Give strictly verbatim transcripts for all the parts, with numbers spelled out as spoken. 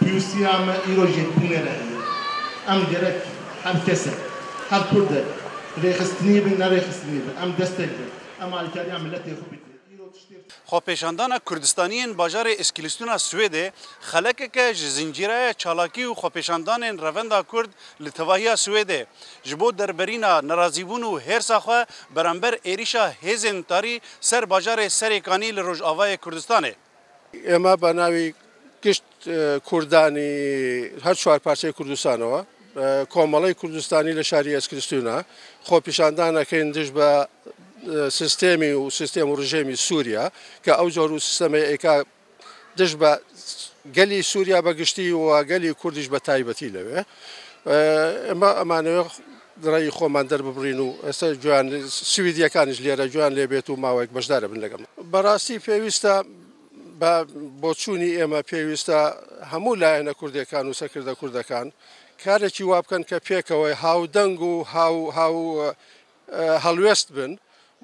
Pêwîstiya me îro jêdibûnê re heye. Em gerek her kesek, her kurdek rêxistinî bin, ne rêxistinî bin, em destek bin, em alîkariya miletê xwe bidin. Îro tiştê Xwepêşandana Kurdistaniyên bajarê Eskilistûna Swêdê xelekeke ji zincîreya çalakî û xwepêşandanên Revenda Kurd li tevahiya Swêdê, ji bo derberîna nerazîbûn û hêrsa xwe beramber êrîşa hêzên tarî ser bajarê Serêkanî li Rojavayê Kurdistanê. ئێمە بە ناوی گشت، ئێ، کوردانی هەر چوار پارچەی کوردستانەوە، ئێ، کۆمەڵەی کوردستانی لە شاری ئەسکرستونا خۆپیشاندانەکەین دژ بە، ئێ، سیستێمی و سیستێم و ڕژێمی سووریا کە ئەو جۆر و سیستەمەی ئەیکا دژ بە گەلی سووریا بە گشتی و گەلی کوردیش بە تایبەتی لەوێ. ئێ، ئێمە ئەمانەوێ ڕێی خۆمان دەرببڕین و ئێستا گوێیان سویدیەکانیش لێرە گوێیان لێ بێت و ماوەیەک بەشدارە بن لەگەڵ. بەڕاستی پێویستە بە بۆچوونی ئێمە پێویستە هەموو لایەنە کوردەکان و سەرکردە کوردەکان کارێکی وا بکەن کە پێکەوەی هاودەنگ و هاو، هاو، ئێ، هەڵوێست بن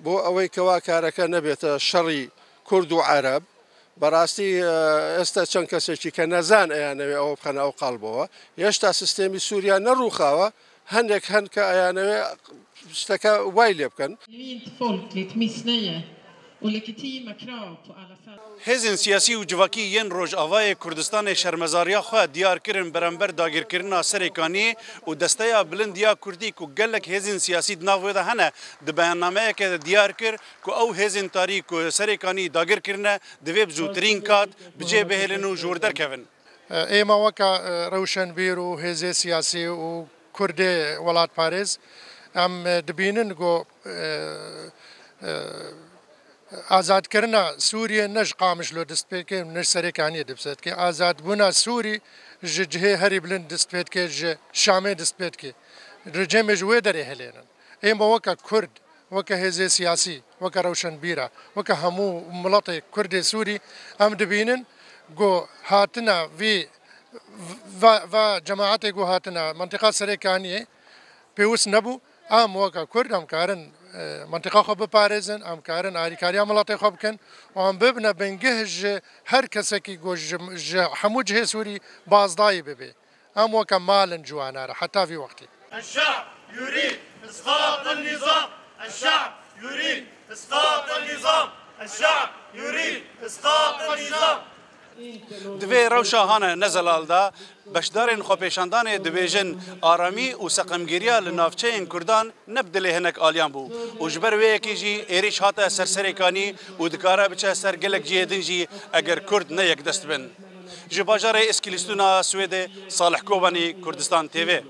بۆ ئەوەی کەوا کارەکە نەبێتە شەڕی کورد و عەرەب. بەڕاستی، ئێ، ئێستا چەند کەسێکی کە نەزان ئەیانەوێ ئەوە بخەنە ئەو قاڵبەوە. هێشتا سیستێمی سووریا نەڕووخاوە، هەندێک هەن کە ئەیانەوێ شتەکە وای لێ بکەن. Genuint folkligt missnöje och legitima krav på alla sätt. Hêzên siyasî û civakî yên Rojavayê Kurdistanê şermezariya xwe diyar kirin beramber dagirkirina Serêkaniyê û Desteya Bilind ya Kurdî ku gelek hêzên siyasî di nav wê de hene, di beyannameyeke de diyar kir ku ew hêzên tarî ku Serêkanî dagir kirine, divê bi zûtirîn kat bi cê bihêlin û ji wir derkevin. ئێمە وەکە، ئێ، ڕەوشەنبیر و هێزێ سیاسی و کوردێ وڵاتپارێز، ئەم، ئێ، دبینن گۆ، ئێ، ئێ، ئازادکردنا سووریە نەژ قامشلۆ دەست پێکێ، نەژ سەرێکانیە دەبسێت کە ئازادبوونا سووری ji cihê herî bilind dest pê dike, ji Şamê dest pê dike. Ricêmê ji wê derê hilênin. Ê me weke Kurd, weke hêzê siyasî, weke rewşenbîra, weke hemû miletê Kurdê Sûrî, em dibînin ku hatina vî va, va cemaetê ku hatina mentiqa Serê Kaniyê pêwist nebû. Em weke Kurd em karin, e, mentiqa xwe biparêzin, em karin alîkariya miletê xwe bikin û em bibine bingeh ji her kesekî ku ji, ji hemû cihê Sûrî bazdayî bibe. Em weke malin ciwana re heta vî wextî. الشعب يريد إسقاط النظام. الشعب يريد إسقاط النظام. الشعب يريد إسقاط النظام. Di vê rewşa hane ne zelal de, beşdarên xwepêşandanê dibêjin, aramî û seqemgiriya li navçeyên Kurdan ne bi dilê hinek aliyan bû û ji ber wê yekê jî êrîş hate ser Serê Kanî û dikare biçe ser gelek cihê din jî eger Kurd ne yekdest bin. Ji bajarê Eskilistûna Swêdê, Salih Kobanî, Kurdistan T V.